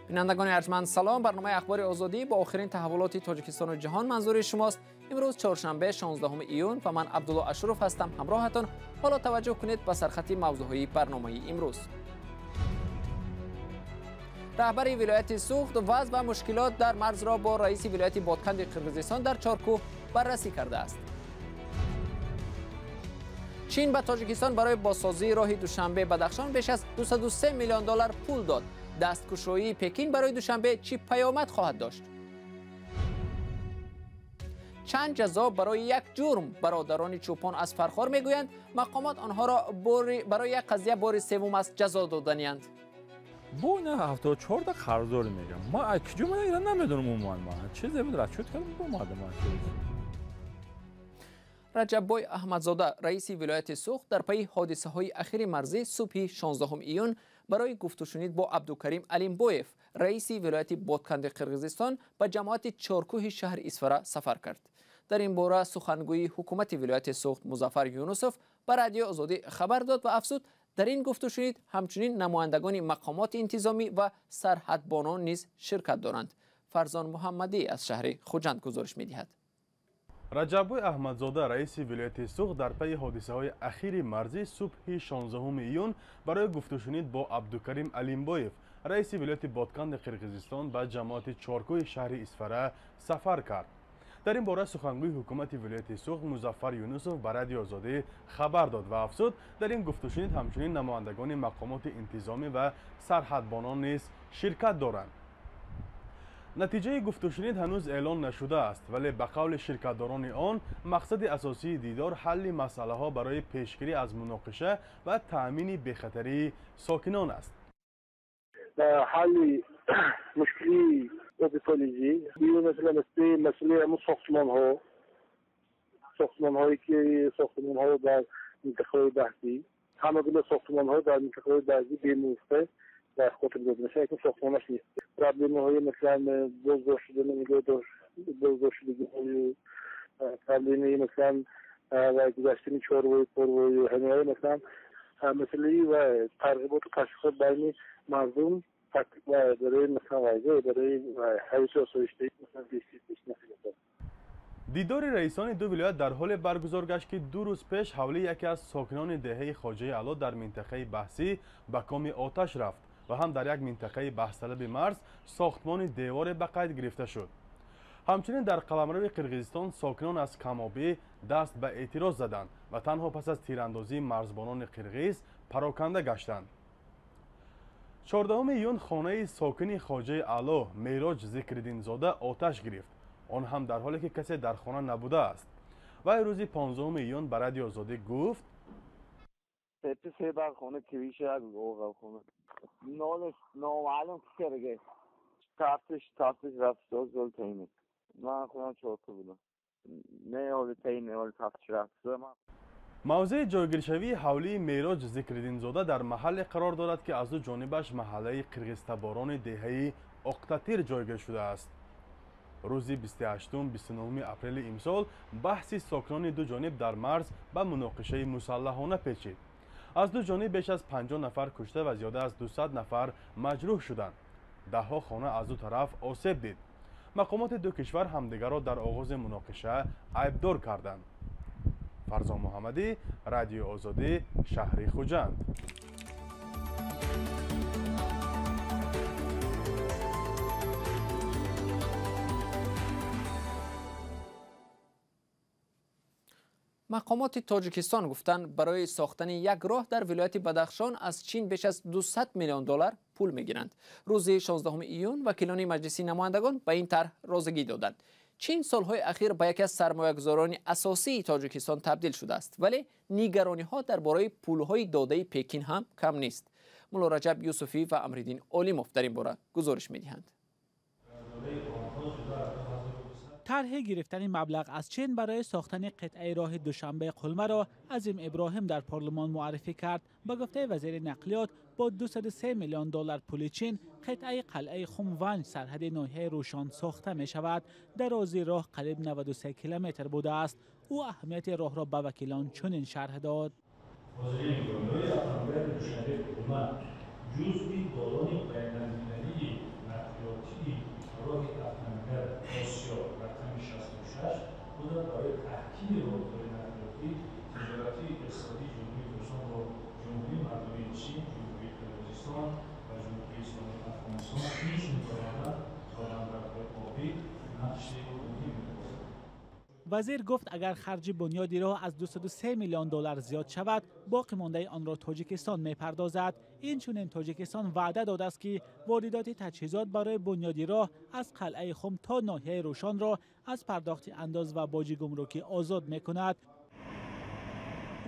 Бинандагони арҷманд, салом. Барномаи Ахбори Озодӣ бо охирин таҳаввулоти Тоҷикистону ҷаҳон манзури шумост. Имрӯз чоршанбе, 16 июн, ва ман Абдулло Ашуров ҳастам ҳамроҳатон. Ҳоло таваҷҷӯҳ кунед ба сархати мавзӯъҳои барномаи имрӯз. Раҳбари вилояти Суғд вазъ ва мушкилот дар марзро бо раиси вилояти Бодканди Қирғизистон дар Чоркӯҳ баррасӣ кардааст. Чин ба Тоҷикистон барои бозсозии роҳи Душанбе Бадахшон беш аз 203 миллион доллар пул дод. Дасткушоии Пекин барои Душанбе чӣ паёмад хоҳад дошт? Чанд ҷазо барои як ҷурм? Бародарони чӯпон аз Фархор мегӯянд, мақомот онҳоро барои як қазия бори севум аст ҷазо доданианд. Бо ина 74 қарздорӣ мегам. Ма ай куҷо ман ира намедонам умуман ман. Чизе буд расчёт кардам омадам. Раҷаббой Аҳмадзода, раиси вилояти Суғд, дар пайи ҳодисаҳои ахири марзӣ субҳи 16 июн барои гуфтушунид бо Абдукарим Алимбоев, раиси вилояти Бодканди Қирғизистон, ба ҷамоати Чоркӯҳи шаҳри Исфара сафар кард. Дар ин бора сухангӯи ҳукумати вилояти Суғд Музаффар Юнусов ба Радиои Озодӣ хабар дод ва афзуд, дар ин гуфтушунид ҳамчунин намояндагони мақомоти интизомӣ ва сарҳадбонон низ ширкат доранд. Фарзон Муҳаммадӣ аз шаҳри Хуҷанд гузориш медиҳад. Раҷаббой Аҳмадзода, раиси вилояти Суғд, дар пайи ҳодисаҳои ахири марзӣ субҳи 16 июн барои гуфтушунид бо Абдукарим Алимбоев, раиси вилояти Бодканди Қирғизистон, ба ҷамоати Чоркӯҳи шаҳри Исфара сафар кард. Дар ин бора сухангӯи ҳукумати вилояти Суғд Музаффар Юнусов ба Радиои Озодӣ хабар дод ва афзуд, дар ин гуфтушунид ҳамчунин намояндагони мақомоти интизомӣ ва сарҳадбонон низ ширкат доранд. Натиҷаи гуфтушунид ҳанӯз эълон нашудааст, вале ба қавли ширкатдорони он мақсади асосии дидор ҳалли масъалаҳо барои пешгирӣ аз муноқиша ва таъмини бехатарии сокинон аст. Ҳалли мушкилии оби полизӣ, масъалаи ҳамун сохтмонҳо, сохтмонҳое ки сохтмонҳо дар минтақаҳои баҳсӣ, ҳама гуна сохтмонҳо дар минтақаҳои баҳсӣ бемувофиқа дар хотир дода мешавад, якум сохтмонаш нест. Проблемаҳои масалан боздошт шудани боздошт шудагиҳою проблемаи масалан ва гузаштани чорвою порвою ҳамаҳои масалан масъалаи ва тарғиботу ташвиқот байни мардум барои масалан барои ҳаёти осоиштаи масалан. Дидори раисони ду вилоят дар ҳоле баргузор гашт, ки 2 рӯз пеш ҳавлии яке аз сокинони деҳаи Хоҷаи Аъло дар минтақаи баҳсӣ ба коми оташ рафт ва ҳам дар як минтақаи баҳсталаби марз сохтмони деворе ба қайд гирифта шуд. Ҳамчунин дар қаламрави Қирғизистон сокинон аз камобӣ даст ба эътироз заданд ва танҳо пас аз тирандозии марзбонони қирғиз пароканда гаштанд. 14 июн хонаи сокини Хоҷаи Аъло Мероҷ Зикриддинзода оташ гирифт, он ҳам дар ҳоле ки касе дар хона набудааст. Вай рӯзи 15 июн ба Радиои Озодӣ гуфт: се бар хона кивиша хона номаълум ки карге тафтиш рафт зол таине. Ман худам чорта будам, не ҳоли таине, ҳоли тафтиш рафт. Мавзеи ҷойгиршавии ҳавлии Мероҷ Зикриддинзода дар маҳалле қарор дорад, ки аз ду ҷонибаш маҳаллаи қирғизтаборони деҳаи Оқтатир ҷойгир шудааст. Рӯзи 28-29 апрели имсол баҳси сокинони ду ҷониб дар марз ба муноқишаи мусаллаҳона печид. Аз ду ҷониб беш аз 50 нафар кушта ва зиёда аз 200 нафар маҷрӯҳ шуданд. Даҳҳо хона аз ду тараф осеб дид. Мақомоти ду кишвар ҳамдигарро дар оғози муноқиша айбдор карданд. Фарзон Муҳаммадӣ, Радиои Озодӣ, шаҳри Хуҷанд. Мақомоти Тоҷикистон гуфтанд, барои сохтани як роҳ дар вилояти Бадахшон аз Чин беш аз 200 миллион доллар пул мегиранд. Рӯзи 16 июн вакилони Маҷлиси намояндагон ба ин тарҳ розигӣ доданд. Чин солҳои ахир ба яке аз сармоягузорони асосии Тоҷикистон табдил шудааст, вале нигарониҳо дар бораи пулҳои додаи Пекин ҳам кам нест. Мулло Раҷаб Юсуфӣ ва Амриддин Олимов дар ин бора гузориш медиҳанд. Тарҳи гирифтани маблағ аз Чин барои сохтани қитъаи роҳи Душанбе Қулмаро Азим Иброҳим дар парлумон муаррифӣ кард. Ба гуфтаи вазири нақлиёт, бо 203 миллион доллар пули Чин қитъаи қалъаи Хумванҷ сарҳади ноҳияи Рӯшон сохта мешавад. Дарозии роҳ қариб 93 километр будааст. Ӯ аҳамияти роҳро ба вакилон чунин шарҳ дод. Душанбе Қулма ҷузъи долони байналмилалии нақлиётии роҳи автомобил Осиё рақами 66 буда барои таҳкими робитаҳои нақлиётӣ, тиҷоратии иқтисодии Ҷумҳурии Тоҷикистон бо Ҷумҳурии Мардумии Чин, Ҷумҳурии Қирғизистон ва Ҷумҳурии Исломии Афғонистон, инчунин ба бандарҳои обӣ нақши муҳим мебозад. Вазир гуфт, агар харҷи бунёди роҳ аз 203 миллион доллар зиёд шавад, боқӣ мондаи онро Тоҷикистон мепардозад. Инчунин Тоҷикистон ваъда додааст, ки воридоти таҷҳизот барои бунёди роҳ аз қалъаи Хум то ноҳияи Рӯшонро аз пардохти андоз ва боҷи гумрукӣ озод мекунад.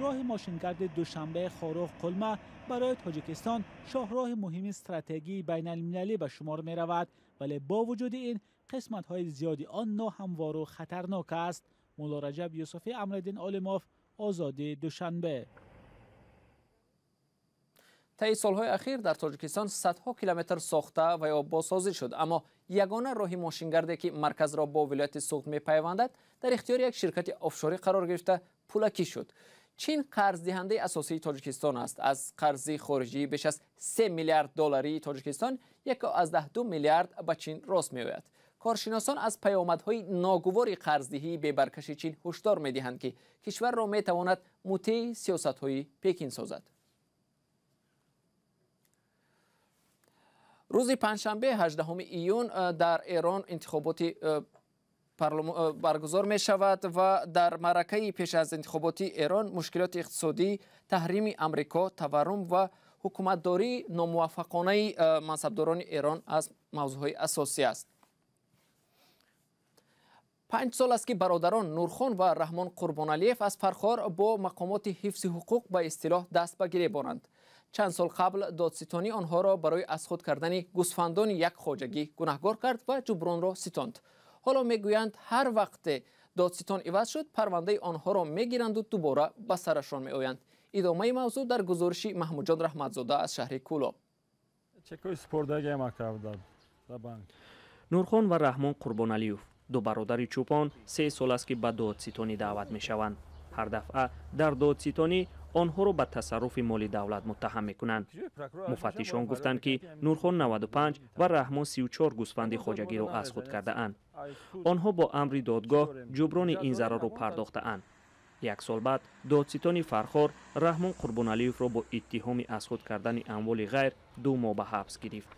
Роҳи мошингарди Душанбе Хоруғ Қулма барои Тоҷикистон шоҳроҳи муҳими стратегии байналмилалӣ ба шумор меравад, вале бо вуҷуди ин қисматҳои зиёди он ноҳамвору хатарнок аст. Мулло Раҷаб Юсуфӣ, Амриддин Олимов, Озодӣ, Душанбе. Таи солҳои ахир дар Тоҷикистон садҳо километр сохта ва ё бозсозӣ шуд, аммо ягона роҳи мошингарде, ки марказро бо вилояти Суғд мепайвандад, дар ихтиёри як ширкати офшорӣ қарор гирифта пулакӣ шуд. Чин қарздиҳандаи асосии Тоҷикистон аст. Аз қарзи хориҷӣ беш аз 3 миллиард долларии Тоҷикистон 1,2 миллиард ба Чин рост меояд. Коршиносон аз паёмадҳои ногувори қарздиҳии бебаркаши Чин ҳушдор медиҳанд, ки кишварро метавонад мутеи сиёсатҳои Пекин созад. Рӯзи панҷшанбе 18 июн дар Эрон интихоботи баргузор мешавад ва дар маъракаи пеш аз интихоботи Эрон мушкилоти иқтисодӣ, таҳрими Амрико, таваррум ва ҳукуматдории номуваффақонаи мансабдорони Эрон аз мавзӯъҳои асосӣ аст. 5 сол аст, ки бародарон Нурхон ва Раҳмон Қурбоналиев аз Фархор бо мақомоти ҳифзи ҳуқуқ ба истилоҳ даст ба гиребонанд. Чанд сол қабл додситонӣ онҳоро барои аз худ кардани гӯсфандони як хоҷагӣ гунаҳгор кард ва ҷубронро ситонд. Ҳоло мегӯянд, ҳар вақте додситон иваз шуд, парвандаи онҳоро мегиранду дубора ба сарашон меоянд. Идомаи мавзӯъ дар гузориши Маҳмудҷон Раҳматзода аз шаҳри Кӯлоб. Нурхон ва Раҳмон Қурбоналиев, ду бародари чӯпон, 3 сол аст, ки ба додситонӣ даъват мешаванд. Ҳар дафъа дар додситонӣ онҳоро ба тасарруфи моли давлат муттаҳам мекунанд. Муфаттишон гуфтанд, ки Нурхон 95 ва Раҳмон 34 гӯсфанди хоҷагиро аз худ кардаанд. Онҳо бо амри додгоҳ ҷуброни ин зарарро пардохтаанд. Як сол баъд додситони Фархор Раҳмон Қурбоналиевро бо иттиҳоми аз худ кардани амволи ғайр 2 моҳ ба ҳабс гирифт.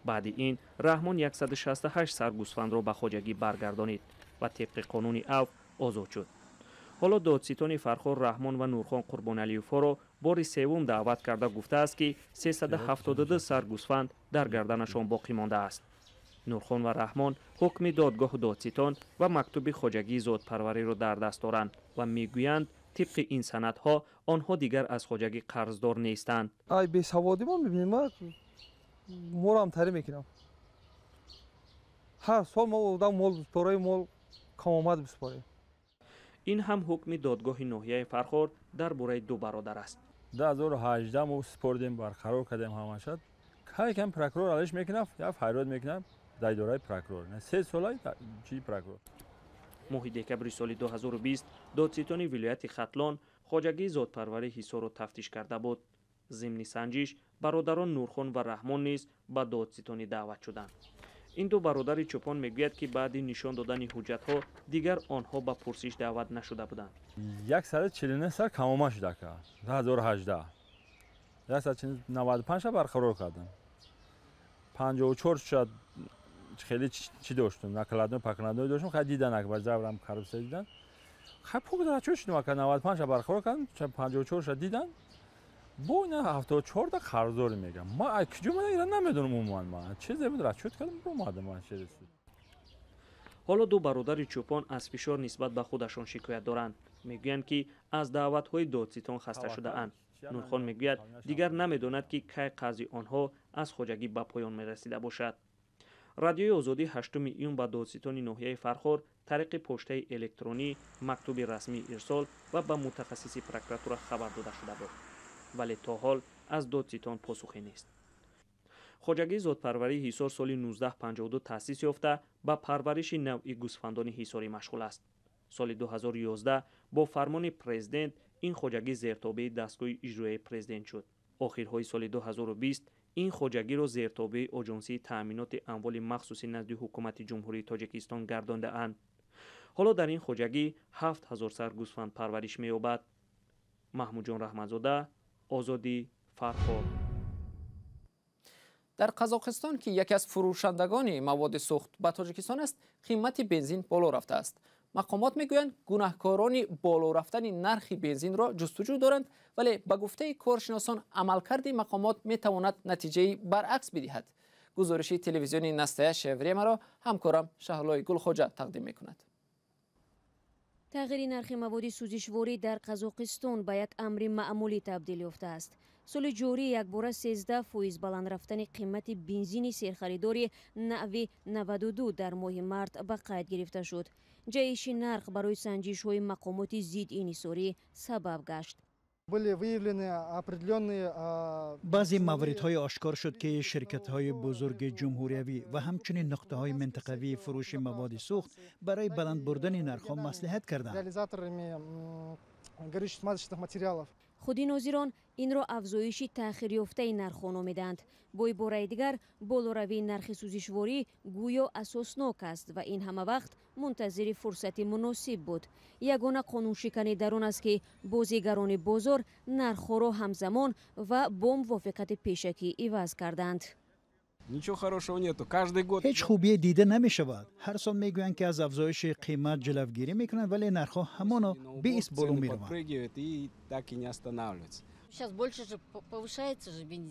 Баъди ин Раҳмон 168 сар гӯсфандро ба хоҷагӣ баргардонид ва тибқи қонуни авф озод шуд. Ҳоло додситони Фархор Раҳмон ва Нурхон Қурбоналиевҳоро бори севум даъват карда гуфтааст, ки 372 сар гӯсфанд дар гарданашон боқӣ мондааст. Нурхон ва Раҳмон ҳукми додгоҳу додситон ва мактуби хоҷагии зодпарвариро дар даст доранд ва мегӯянд, тибқи ин санадҳо онҳо дигар аз хоҷагӣ қарздор нестанд. Ай бесаводӣ мо мебинем, моро ҳамтарӣ мекунам. Ҳар сол мо одам мол бисупораи мол камомад бисупорем. Ин ҳам ҳукми додгоҳи ноҳияи Фархор дар бораи ду бародар аст. 2018 мо супордем, барқарор кардем ҳамаша. Кай кам прокурор алиш мекунад, я фарёд мекунад дар идораи прокурор. 3 сола чи прокурор. Моҳи декабри соли 2020 додситони вилояти Хатлон хоҷагии зодпарварии Ҳисорро тафтиш карда буд. Зимни санҷиш бародарон Нурхон ва Раҳмон низ ба додситонӣ даъват шуданд. Ин ду бародари чӯпон мегӯяд, ки баъди нишон додани ҳуҷҷатҳо дигар онҳо ба пурсиш даъват нашуда буданд. 149 сар камома шуда ка 2018. 195 барқарор кардам. 54 шуд хеле чӣ доштум, накладной пакладной доштум, хай дидан акбар заврам коррупсия дидан. Хай пук да чӯ шудум ака 95 барқарор кардам, 54 ша дидан. Бо ина 74 та қарздорӣ мегам. Ма ай куҷо ман ира намедонам умуман ман. Чизе буд расчёт кардам, омадам ман чизе. Ҳоло ду бародари чӯпон аз фишор нисбат ба худашон шикоят доранд. Мегӯянд, ки аз даъватҳои додситон хаста шудаанд. Нурхон мегӯяд, дигар намедонад, ки кай қарзи онҳо аз хоҷагӣ ба поён мерасида бошад. Радиои Озодӣ 8 июн ба додситони ноҳияи Фархор тариқи поштаи электронӣ мактуби расмӣ ирсол ва ба мутахассиси прокуратура хабар дода шуда буд, вале то ҳол аз додситон посухе нест. Хоҷагии зодпарварии Ҳисор соли 1952 таъсис ёфта ба парвариши навъи гӯсфандони ҳисорӣ машғул аст. Соли 2011 бо фармони президент ин хоҷагӣ зертобеи дастгоҳи иҷроияи президент шуд. Охирҳои соли 2020 Ин хоҷагиро зертобеи Оҷонсии таъминоти амволи махсуси назди ҳукумати Ҷумҳурии Тоҷикистон гардондаанд. Ҳоло дар ин хоҷагӣ 7000 сар гӯсфанд парвариш меёбад. Маҳмудҷон Раҳматзода, Озодӣ, Фархор. Дар Қазоқистон, ки яке аз фурӯшандагони маводи сӯхт ба Тоҷикистон аст, қимати бензин боло рафтааст. Мақомот мегӯянд, гунаҳкорони боло рафтани нархи бензинро ҷустуҷӯ доранд, вале ба гуфтаи коршиносон амалкарди мақомот метавонад натиҷаи баръакс бидиҳад. Гузориши телевизиони Настоящее времяро ҳамкорам Шаҳлои Гулхоҷа тақдим мекунад. Тағйири нархи маводи сӯзишворӣ дар Қазоқистон ба як амри маъмулӣ табдил ёфтааст. Соли ҷорӣ якбора 13% баланд рафтани қимати бензини серхаридори нави 92 дар моҳи март ба қайд гирифта шуд. Ҷаҳиши нарх барои санҷишҳои мақомоти зиддиинҳисорӣ сабаб гашт. Баъзе мавридҳое ошкор шуд, ки ширкатҳои бузурги ҷумҳуриявӣ ва ҳамчунин нуқтаҳои минтақавии фурӯши маводи сӯхт барои баланд бурдани нархҳо маслиҳат карданд. Худи нозирон инро афзоиши таъхирёфтаи нархҳо номиданд. Бо ибораи дигар, болоравии нархи сӯзишворӣ гӯё асоснок аст ва ин ҳама вақт мунтазири фурсати муносиб буд. Ягона қонуншиканӣ дар он аст, ки бозигарони бозор нархҳоро ҳамзамон ва бо мувофиқати пешакӣ иваз карданд. Ҳеҷ хубие дида намешавад. Ҳар сол мегӯянд, ки аз афзоиши қимат ҷилавгирӣ мекунанд, вале нархҳо ҳамоно беист боло мераванд.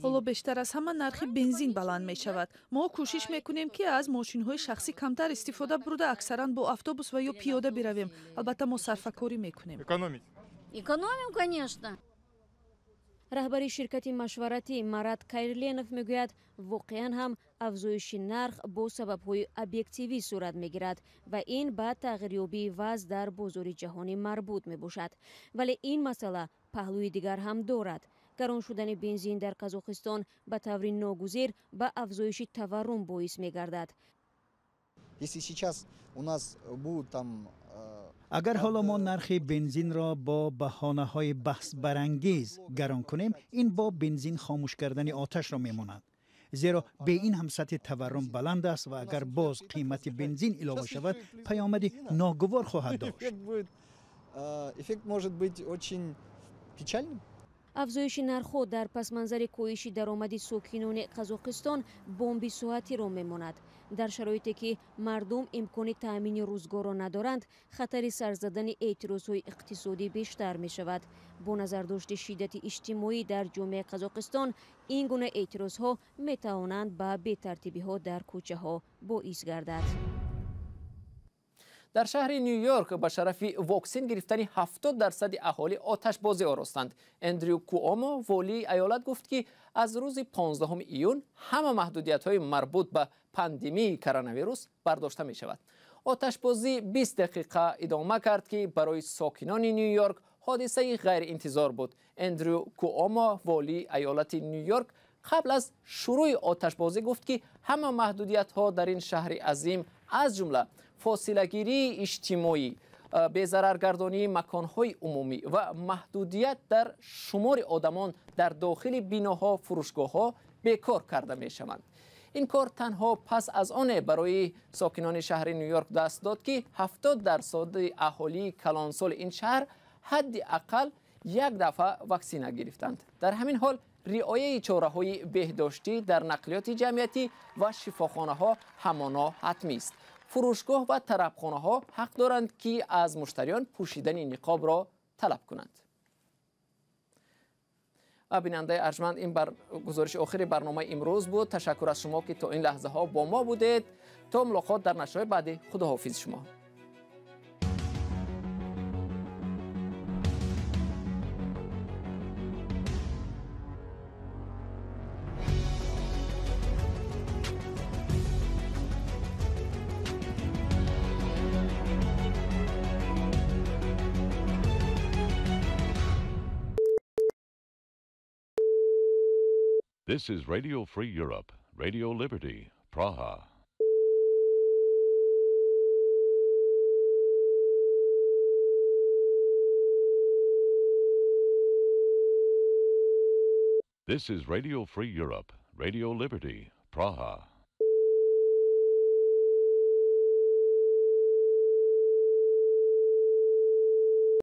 Ҳоло бештар аз ҳама нархи бензин баланд мешавад. Мо кӯшиш мекунем, ки аз мошинҳои шахсӣ камтар истифода бурда, аксаран бо автобус ва ё пиёда биравем. Албатта, мо сарфакорӣ мекунем. Экономим, конечно. Раҳбари ширкати машваратӣ Марат Кайрленов мегӯяд, воқеан ҳам афзоиши нарх бо сабабҳои объективӣ сурат мегирад ва ин ба тағйирёбии вазъ дар бозори ҷаҳонӣ марбут мебошад. Вале ин масъала паҳлӯи дигар ҳам дорад. Гарон шудани бензин дар Қазоқистон ба таври ногузир ба афзоиши таваррум боис мегардад. Агар ҳоло мо нархи бензинро бо баҳонаҳои баҳсбарангез гарон кунем, ин бо бензин хомӯш кардани оташро мемонад, зеро бе ин ҳам сатҳи таваррум баланд аст ва агар боз қимати бензин илова шавад, паёмади ногувор хоҳад дошт. Афзоиши нархҳо дар пасманзари коҳиши даромади сокинони Қазоқистон бомби соатиро мемонад. Дар шароите ки мардум имкони таъмини рӯзгорро надоранд, хатари сар задани эътирозҳои иқтисодӣ бештар мешавад. Бо назардошти шиддати иҷтимоӣ дар ҷомеаи Қазоқистон, ин гуна эътирозҳо метавонанд ба бетартибиҳо дар кӯчаҳо боис гардад. Дар шаҳри Нью-Йорк ба шарафи воксин гирифтани 70% аҳолӣ оташбозӣ оростанд. Эндрю Куомо, волии аёлат, гуфт, ки аз рӯзи 15 июн ҳама маҳдудиятҳои марбут ба пандемияи коронавирус бардошта мешавад. Оташбозӣ 20 дақиқа идома кард, ки барои сокинони Нью-Йорк ҳодисаи ғайриинтизор буд. Эндрю Куомо, волии аёлати Нью-Йорк, қабл аз шурӯи оташбозӣ гуфт, ки ҳама маҳдудиятҳо дар ин шаҳри азим, аз ҷумла фосилагирии иҷтимоӣ, безараргардонии маконҳои умумӣ ва маҳдудият дар шумори одамон дар дохили биноҳо, фурӯшгоҳҳо бекор карда мешаванд. Ин кор танҳо пас аз оне барои сокинони шаҳри Нью-Йорк даст дод, ки 70% аҳолии калонсоли ин шаҳр ҳадди ақал як дафъа ваксина гирифтанд. Дар ҳамин ҳол риояи чораҳои беҳдоштӣ дар нақлиёти ҷамъиятӣ ва шифохонаҳо ҳамоно ҳатмист. Фурӯшгоҳ ва тарабхонаҳо ҳақ доранд, ки аз муштариён пӯшидани ниқобро талаб кунанд. Бинандаи арҷманд, ин гузориши охири барномаи имрӯз буд. Ташаккур аз шумо, ки то ин лаҳзаҳо бо мо будед. То мулоқот дар нашрҳои баъдӣ, худоҳофизи шумо. This is Radio Free Europe, Radio Liberty, Praha. This is Radio Free Europe, Radio Liberty, Praha.